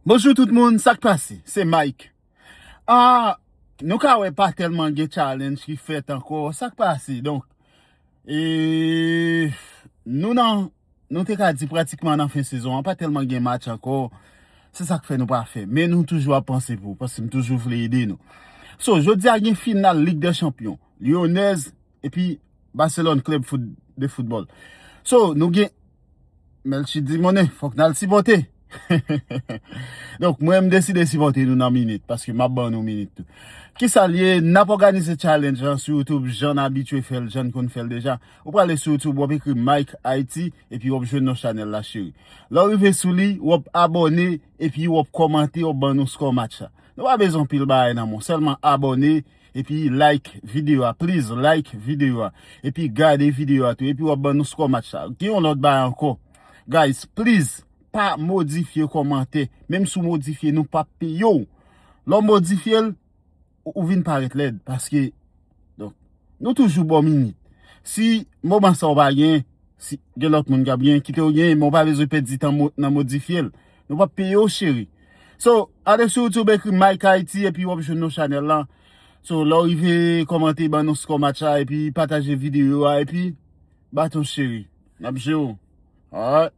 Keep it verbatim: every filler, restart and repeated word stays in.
Bonjou tout moun, sa k pase? Se Mike. Ah, nou ka wè pa tèlman gen challenge ki fèt ankò. Sa k pase? Donk, e, nou nan, nou te ka di pratikman nan fen sezon an, pa tèlman gen match ankò. Se sa k fè nou pa fè. Men nou toujou ap panse pou, paske m toujou vle ede nou. So, jodi a gen final Ligue des Champions. Lyonnaise epi Barcelone Club foot, de football. So, nou gen Melchie di monnen, fòk n al sipòte. Donk, mwen, m deside sipòte nou nan minit, paske m ap ban nou minit tou. Kisa l ye? N ap òganize challenge lan sou YouTube, jan n abitye fè l, jan n konn fè l deja. Ou prale sou YouTube, w ap ekri Mike Haiti, epi w ap jwenn non chanèl la, cheri. Lè w rive sou li, w ap abòne, epi w ap kòmante, w ap ban nou score match la. Nou pa bezwen pil bagay nan men w, sèlman abòne, epi like videyo a, please, like videyo a. Epi gade videyo a tou, epi w ap ban nou score match la. Gen yon lòt bagay ankò. Guys, please, pa modifye kòmantè. Menm si w modifye, nou p ap peye w. Lè w modifye l, ou, ou vin parèt lèd, paske, donk, nou toujou ba w minit. Si moman sa w pa gen, si gen lòt moun k ap gen, kite w gen, men w pa bezwen pèdi tan mo-, nan modifye l. Nou p ap peye w, cheri. So, ale sou YouTube, ekri Mike Haiti, epi w ap jwenn non chanèl la. So, lè w rive, kòmante, ban nou score match la, epi pataje videyo a, epi baton cheri. N ap jere w. Alright.